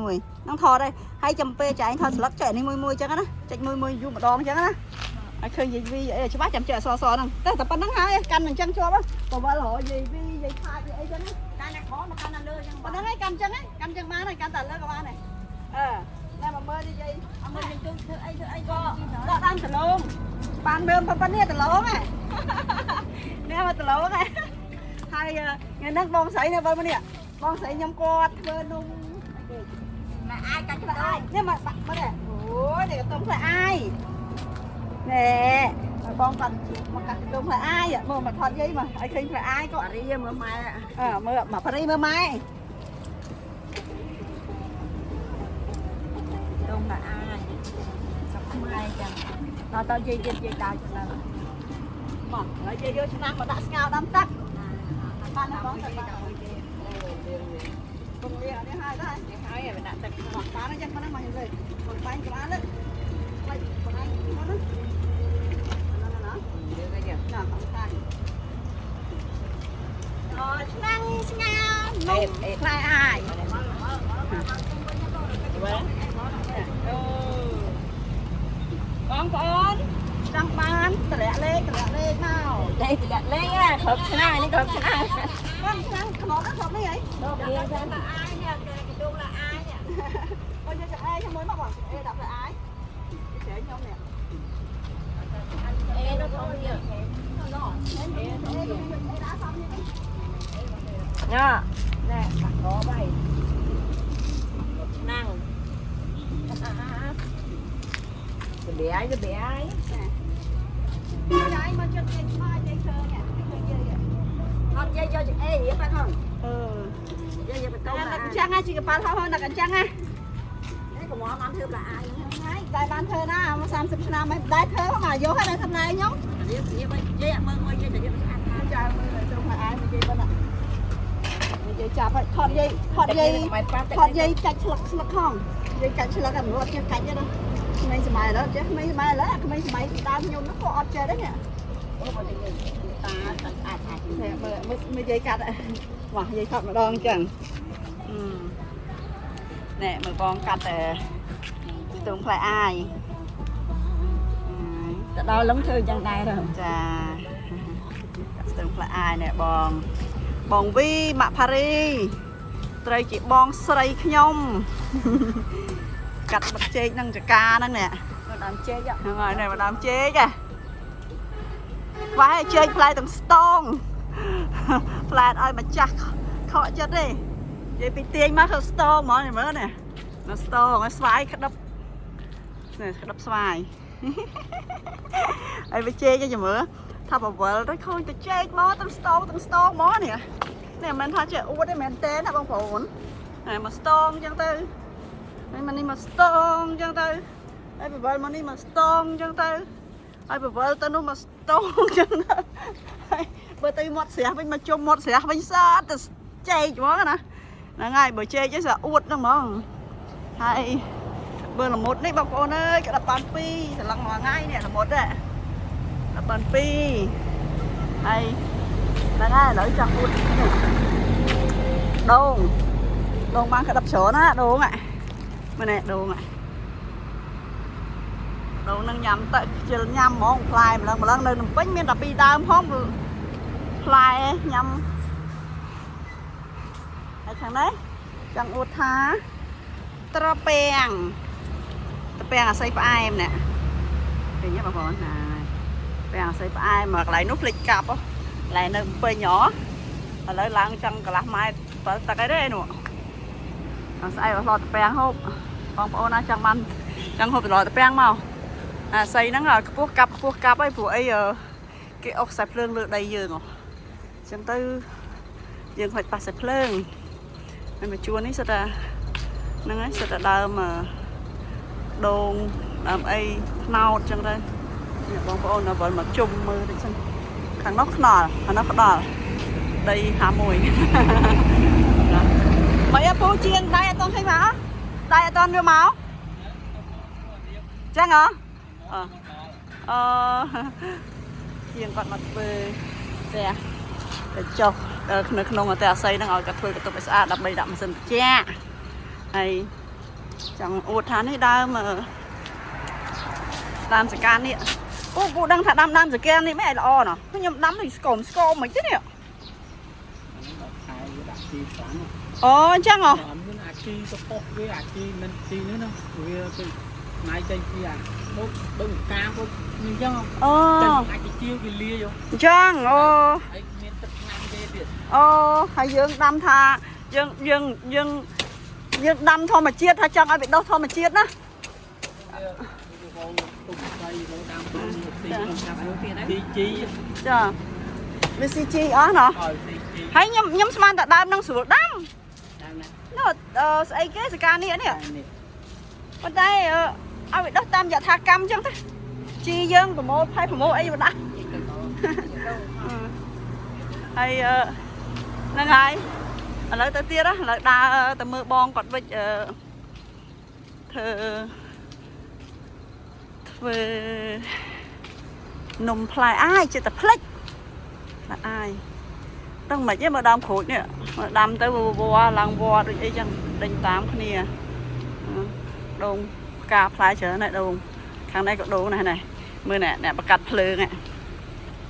មួយហ្នឹងថតហើយហើយចំពេលចែងថតស្លឹកចែកនេះមួយមួយអញ្ចឹងណាចែកមួយមួយយូរម្ដងអញ្ចឹងណាឲ្យឃើញយាយវីអីច្បាស់ចាំចែកអសសហ្នឹងតែតែប៉ុណ្្នឹងហើយកាន់អញ្ចឹងជាប់បវលរយាយវីយាយខាតយាយអីចឹងណា កាន់តែក្រមកកាន់តែលើអញ្ចឹង ប៉ុណ្្នឹងហើយកាន់អញ្ចឹងហើយកាន់អញ្ចឹងបានហើយកាន់តែលើក៏បានដែរអឺតែមកមើលយាយ អត់មើលយើងជួយធ្វើអីធ្វើអីក៏ ដកដើមដលងបានមើលប៉ុណ្នេះដលងហ៎នេះមកដលងហ៎ហើយថ្ងៃហ្នឹងបងស្រីនេះបើមកនេះបងស្រីខ្ញុំគាត់ធ្វើនំ ម៉ែអាយកាច់ ផ្លែអាយនេះមកបាក់មកនេះអូយនេះកតុងផ្លែអាយណែបងគាត់មកកាត់កតុងផ្លែអាយមើលមកថតយាយមកឲ្យឃើញផ្លែអាយក៏ អារីមើលម៉ែ អើមើលមកប៉ារីមើលម៉ែ ដងតែអាយសប្ខ្មែរចឹងដល់តយាយទៀតយាយដើរចឹង មកហើយយាយយកឆ្នាំងមកដាក់ស្ងោរដាំទឹកបានណាបងទៅបានពងលានេះហើយដែរ ហើយឲ្យដាក់ទឹក មកបានអញ្ចឹងប៉ុណ្ណឹងមកលើមកបាញ់ក្បាលលើបាញ់បាញ់មកណាណាណា លើកអីចឹង ណាខាងអឆ្នាំងស្ងោរនំផ្លែអាយ បងប្អូនចង់បានតម្លាក់លេខតម្លាក់លេខមក លេខលាក់លេខគ្រប់ឆ្នាំនេះគ្រប់ឆ្នាំ បងឆ្នាំងខ្មោចហ្នឹងនេះហី ដល់លាចឹងអាយនេះកដងឡាអាយនេះ បងយកចង្អេជាមួយមកបងចង្អេដាក់ផ្លែអាយច្រែងខ្ញុំនេះ អេនោះធំទៀត អេអេអេដាក់សំនេះ ញ៉ាណែបាក់កបាយឆ្នាំទៅបៀយទៅបៀយ ចាយមកចិត្តគេឆ្មាយាយឃើញឃើញយាយ អត់យាយយកចង្អេរៀបហ្នឹង អឺ យាយយកទៅ តែអញ្ចឹងជាកប៉ាល់ហោះហ្នឹងអញ្ចឹងណា នេះកុំបានធ្វើផ្លែអាយហ្នឹង ហើយតែបានធ្វើណាមក30ឆ្នាំហើយដែរធ្វើមកយកហើយដល់ថ្ងៃខ្ញុំ រៀបរៀបយាយមើលមើលយាយតែរៀបស្អាតថា ចាមើលត្រង់ផ្លែអាយមកយាយប៉ុណ្ណានិយាយចាប់ហើយថតយាយថតយាយថតយាយកាច់ឆ្លឹកឆ្លឹកហងយាយកាច់ឆ្លឹកតែមិនរត់ចេះកាច់ទេណាក្មេងសម័យឥឡូវចេះក្មេងសម័យឥឡូវក្មេងសម័យដើមខ្ញុំនោះក៏អត់ចេះដែរនេះ អូបើយាយតាតាស្អាតថា មើលមើលយាយកាត់វ៉ាយាយថតម្ដងអញ្ចឹងណែមើលបងកាត់តែស្ទងផ្លែអាយ ទៅដល់លឹងធ្វើយ៉ាងដែរ ចាស្ទងផ្លែអាយណែបងបងវីម៉ាក់ផារីត្រូវជាបងស្រីខ្ញុំកាត់បិទចេកនឹងចកាហ្នឹងនេះ ដើមចេក ហ្នឹងហើយនេះម្ដងចេកហ៎វ៉ាយចេកផ្លែទាំងស្តងផ្លែឲ្យម្ចាស់ខកចិត្តទេនិយាយពីទាញមកគឺស្តងហ្មងនេះមើលនេះមកស្តងឲ្យស្វាយក្តឹបនេះក្តឹបស្វាយហើយវាចេកឯងមើលថាបវលទៅខូចទៅចេកមកទាំងស្តងទាំងស្តងហ្មងនេះនេះមិនមែនថាចេកអួតទេមែនទេណាបងប្អូនហើយមកស្តងអញ្ចឹងទៅហើយមកនេះមកស្តងអញ្ចឹងទៅហើយបវលមកនេះមកស្តងអញ្ចឹងទៅហើយបវលទៅនោះមកស្តងអញ្ចឹងទៅហើយបើទៅមាត់ស្រះវិញមកជុំមាត់ស្រះវិញសាតទៅចេកហ្មងណាហ្នឹងហើយបើចេកឯងស្អាអួតហ្នឹងហ្មងហើយបើល្មុតនេះបងប្អូនអើយក្តាប់បាន2សន្លឹងមួយថ្ងៃនេះល្មុតហ្នឹងក្តាប់បាន2ហើយហ្នឹងហើយឥឡូវចង់អួតនេះដូងដូងបានក្តាប់ច្រើនណាដូងហ่ะមើលនេះដូងហ่ะដូងនឹងញ៉ាំទៅខ្ជិលញ៉ាំហ្មងផ្លែម្លឹងម្លឹងនៅភ្នំពេញមានតែ2ដើមផងផ្លែញ៉ាំហើយខាងនេះចង់អួតថាត្រពាំងត្រពាំងអាស័យផ្អែមនេះឃើញទេបងប្អូនណាត្រពាំងអាស័យផ្អែមមកកន្លែងនោះភ្លេចកាប់ហ៎កន្លែងនៅភ្នំពេញហ៎ឥឡូវឡើងចង់កន្លះម៉ែត្រ7ទឹកអីទេនោះអត់ស្អែកអត់ឡតត្រពាំងហូបបងប្អូនណាចង់បានចង់ហូបត្រឡតត្រពាំងមកអាស័យហ្នឹងឲ្យខ្ពស់កាប់ខ្ពស់កាប់អីព្រោះអីគេអុកខ្សែភ្លើងលើដីយើងហ៎អញ្ចឹងទៅយើងខ្លាចប៉ះខ្សែភ្លើងហើយមកជួននេះសិតតែហ្នឹងហើយសិតតែដើមដូងដើមអីថ្នោតអញ្ចឹងទៅនេះបងប្អូនដល់វិលមកជុំមើលតិចសិនខាងនោះខ្នល់ខាងនោះផ្ដល់ដី51 មិនអីពូជាងដៃអត់តន់ឃើញមកដៃអត់តន់វាមកចឹងហ៎អអឺជាងគាត់មកធ្វើផ្ទះទៅចុះនៅក្នុងផ្ទះអាស័យហ្នឹងឲ្យគាត់ធ្វើបន្ទប់ឲ្យស្អាតដើម្បីដាក់ម៉ាស៊ីនត្រជាក់ហើយ ចង់អួតថានេះដើមដើមសកានេះពូពូដឹងថាដាំដើមសកានេះមិនឲ្យល្អណោះខ្ញុំដាំនេះស្គមស្គមមិនទេនេះ ដល់ខែវាដាក់ជីខ្លាំង អូអញ្ចឹងហ៎ អត់មានអាជីកប៉ុសវាអាជីមិនជីនេះណាវាទៅណៃចេញពីអាដូចដូចកាមដូចនេះអញ្ចឹង អូ ចេញអាចជាវាលាយ អញ្ចឹងអូ ហើយមានទឹកថ្នាំគេទៀត អូហើយយើងដាំថាយើងយើងយើងយើងដាំធម្មជាតិថាចង់ឲ្យវាដុះធម្មជាតិណា វាវាវងទុំស្អីវងតាមទុំទីជីជី ចាវាស៊ីជីអស់ណោះ ឲ្យស៊ីជី ហើយខ្ញុំខ្ញុំស្មានតែដើមនឹងស្រួលដាំ តាមណា នោះស្អីគេសកានេះនេះ នេះ ប៉ុន្តែឲ្យវាដុះតាមយថាកម្មអញ្ចឹងទៅជីយើងប្រមូលផែប្រមូលអីមកដាក់ហើយហ្នឹងហើយឥឡូវទៅទៀតឥឡូវដើរទៅមើលបងគាត់វិចធ្វើធ្វើនំផ្លែអាយចិត្តតែផ្លិចផ្លែអាយដឹងមិនទេមើលដើមក្រូចនេះមើលដាំទៅវ័ឡើងវ័ដូចអីចឹងដេញតាមគ្នាដូងផ្កាផ្លែច្រើនណាស់ដូងខាងនេះក៏ដូងដែរនេះមើលអ្នកអ្នកបកាត់ភ្លើង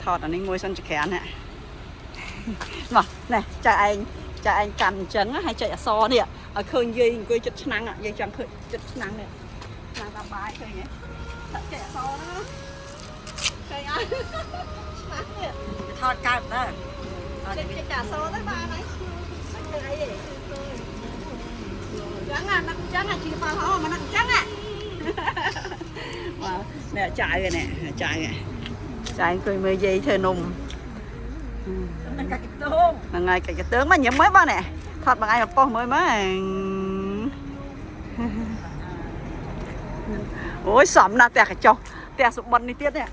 ថតអានេះមួយសិនចក្រានណាមកនេះចៅឯងចៅឯងកាន់អញ្ចឹងហើយចុចអសនេះឲ្យឃើញយាយអង្គុយចិត្តឆ្នាំងយាយចង់ឃើញចិត្តឆ្នាំងនេះឆ្នាំងតាមបាយឃើញទេដាក់ចេះអសហ្នឹងឃើញអត់ឆ្នាំងនេះ ថតកើតតើ ចេះចេះតែអសទៅបានហើយឃើញអីទេចឹងអានឹកចឹងអាជីប៉ាហោមកនឹកចឹងអាបាទនេះចៅនេះចៅចៅអង្គុយមើលយាយធ្វើនំ នឹងកាច់តង ហ្នឹងហើយកាច់កតើងមកញឹមហើយបងនេះថតមួយថ្ងៃមកប៉ុស្មើលមើលអូយសំណាស់ផ្ទះកញ្ចុះផ្ទះសុបិននេះទៀតនេះ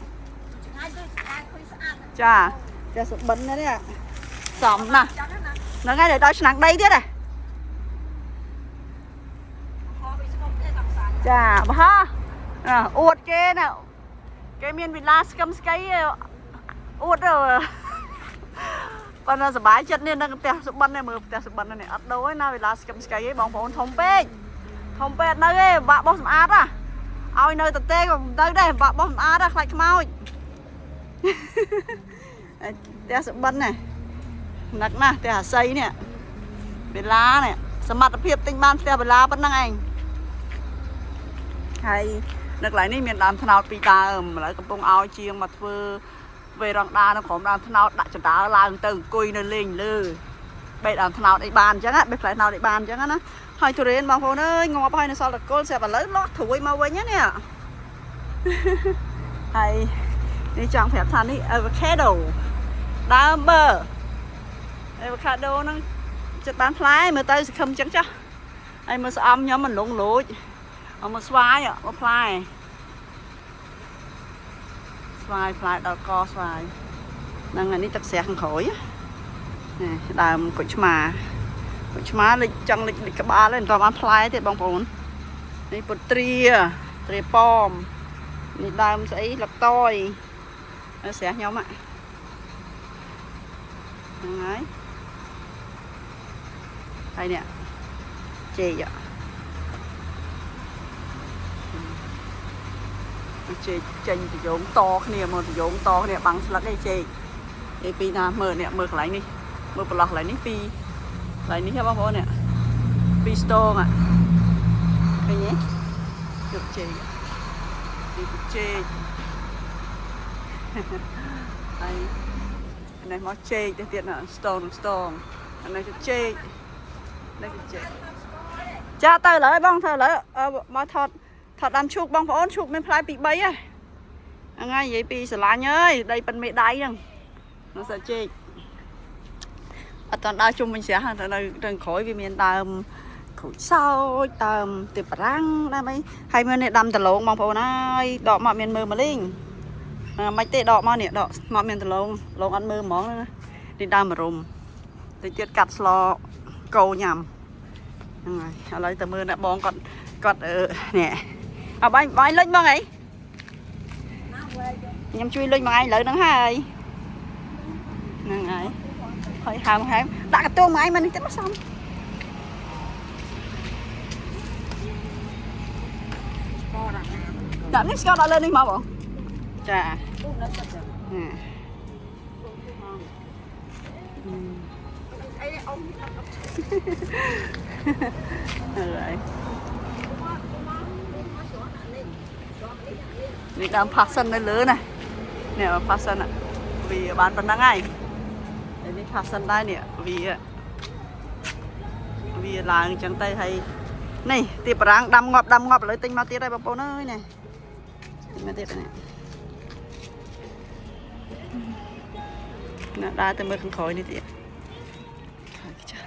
ឆ្ងាយទៅស្អាតឃើញស្អាត ចាផ្ទះសុបិននេះសំណាស់ ចឹងណា ហ្នឹងហើយដល់ឆ្នាំងដីទៀតហ៎ ខោវាស្គប់ទេសំសាន ចាបើហ่าអួតគេណាគេមានវិឡាស្កឹមស្កៃអួតទៅប៉ុន្តែសบายចិត្តនេះនឹងផ្ទះសុបិននេះមើលផ្ទះសុបិននេះអត់ដូរទេណាវិឡាស្កឹមស្កៃឯងបងប្អូនធំពេកធំពេកនៅឯងបាក់បោះសម្អាតហ่ะឲ្យនៅតទេក៏មិនទៅដែរបាក់បោះសម្អាតហ่ะខ្លាចខ្មោចផ្ទះសុបិននេះនឹកណាស់ផ្ទះអាស័យនេះវិឡានេះសមត្ថភាពទិញបានផ្ទះវិឡាប៉ុណ្្នឹងឯងហើយនៅកន្លែងនេះមានដើមត្នោតពីរដើមឥឡូវកំពុងឲ្យជាងមកធ្វើវេរងដានៅក្រោមដើមត្នោតដាក់ចណ្ដើឡើងទៅអង្គុយនៅលេងលើបេះដើមត្នោតអីបានអញ្ចឹងបេះផ្លែត្នោតអីបានអញ្ចឹងណាហើយទុរេនបងប្អូនអើយងាប់ហើយនៅសល់តកុលស្រាប់ឥឡូវលាស់ត្រួយមកវិញណានេះហើយនេះចង់ប្រាប់ថានេះ avocado ដើមបើ avocado ហ្នឹងចិត្តបានផ្លែមើលទៅសង្ឃឹមអញ្ចឹងចាស់ហើយមើលស្អំខ្ញុំមិនលងលួចអមកស្វាយមកផ្លែស្វាយផ្លែដល់កស្វាយហ្នឹងហើយនេះទឹកស្រះខាងក្រោយនេះដើមគុជឆ្មាគុជឆ្មាលិចចង់លិចលិចក្បាលហើយមិនតបានផ្លែទេបងប្អូននេះពុទ្រាទ្រាប៉មនេះដើមស្អីលកតយស្រះខ្ញុំហ្នឹងហើយហើយនេះចេកចេកចេញប្រយោងតគ្នាមកប្រយោងតគ្នាបាំងស្លឹកឯចេកឯពីណាមើលនេះមើលកន្លែងនេះមើលប្រឡោះកន្លែងនេះពីកន្លែងនេះហ៎បងប្អូននេះពីស្ទងอ่ะឃើញទេយកចេកនេះចេកហើយនេះមកចេកទៅទៀតណាស្ទងស្ទងអានេះចេកនេះចេកចាទៅឥឡូវបងទៅឥឡូវមកថតថតដើមឈូកបងប្អូនឈូកមានផ្លែ2 3ហ៎ហ្នឹងហើយនិយាយពីស្រឡាញ់អើយដីប៉ិនមេដៃហ្នឹងនោះសាចេកអត់តន់ដើរជុំវិញស្រះទៅនៅទៅក្រោយវាមានដើមក្រូចសើចដើមទៀបបារាំងដើមអីហើយមើលនេះដាំដលងបងប្អូនហើយដកមកមានមើលមកលេងមិនទេដកមកនេះដកមកមានដលងលងអត់មើលហ្មងណានេះដើមរុំតិចទៀតកាត់ស្លកោញ៉ាំហ្នឹងហើយឥឡូវទៅមើលអ្នកបងគាត់គាត់នេះអើបាយបាយលិចមកអី ណាវែង ខ្ញុំជួយលុយមួយថ្ងៃឥឡូវហ្នឹងហើយហ្នឹងហើយហើយហើមហើមដាក់កន្ទោងមួយឯងមកនេះទៀតមកសំ ដាក់នេះស្ករដាក់លើនេះមកបងចា ពុះនៅទឹកចឹង ហ អីអ៊ំ ហើយនេះដើមផាសិននៅលើណានេះផាសិនវាបានប៉ុណ្ណឹងហើយហើយនេះផាសិនដែរនេះវាវាឡើងអញ្ចឹងទៅហើយនេះទីបារាំងដាំងាប់ដាំងាប់ឥឡូវទិញមកទៀតហើយបងប្អូនអើយនេះទិញមកទៀតនេះណាដើរទៅមើលខាងក្រោយនេះទៀតហើយចា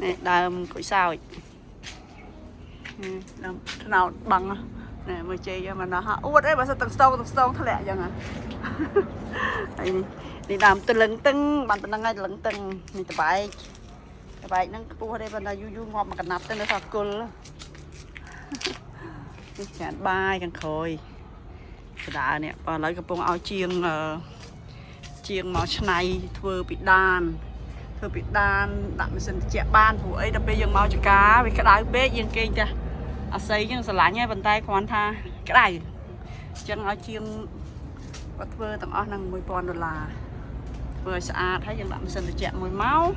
នេះដើមគុយសោចដើមថ្នោតបឹងនេះមើលជ័យមកណោះអួតអីបើសិនទាំងស្ទងទាំងស្ទងធ្លាក់អញ្ចឹងហើយនេះនេះដើមទលឹងតឹងបានប៉ុណ្្នឹងហើយទលឹងតឹងនេះតបែកតបែកហ្នឹងខ្ពស់ទេប៉ុន្តែយូរយូរងាប់មកកណាត់ទៅនៅថាគុលនេះចានបាយខាងក្រោយបដានេះបើឥឡូវកំពុងឲ្យជាងជាងមកឆ្នៃធ្វើពីដានធ្វើពីដានដាក់ម៉ាស៊ីនត្រជាក់បានព្រោះអីដល់ពេលយើងមកចកាវាក្តៅពេកយើងគេងចាស់អាស័យយើងស្រឡាញ់ហើយប៉ុន្តែគ្រាន់ថាក្តៅអញ្ចឹងឲ្យជាងគាត់ធ្វើទាំងអស់ហ្នឹង1000ដុល្លារធ្វើឲ្យស្អាតហើយយើងដាក់ម៉ាស៊ីនត្រជាក់មួយមក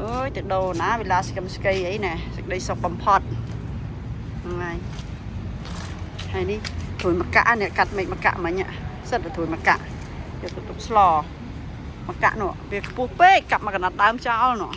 អើយទៅដូរណាវិឡាស្កឹមស្កីអីណាសេចក្តីសុខបំផុតហ្នឹងហើយហើយនេះត្រួយមកកាក់នេះកាត់មេឃមកកាក់មិញសិតតែត្រួយមកកាក់យកទៅទុកស្លមកកាក់នោះវាខ្ពស់ពេកកាប់មកកណាត់ដើមចោលនោះ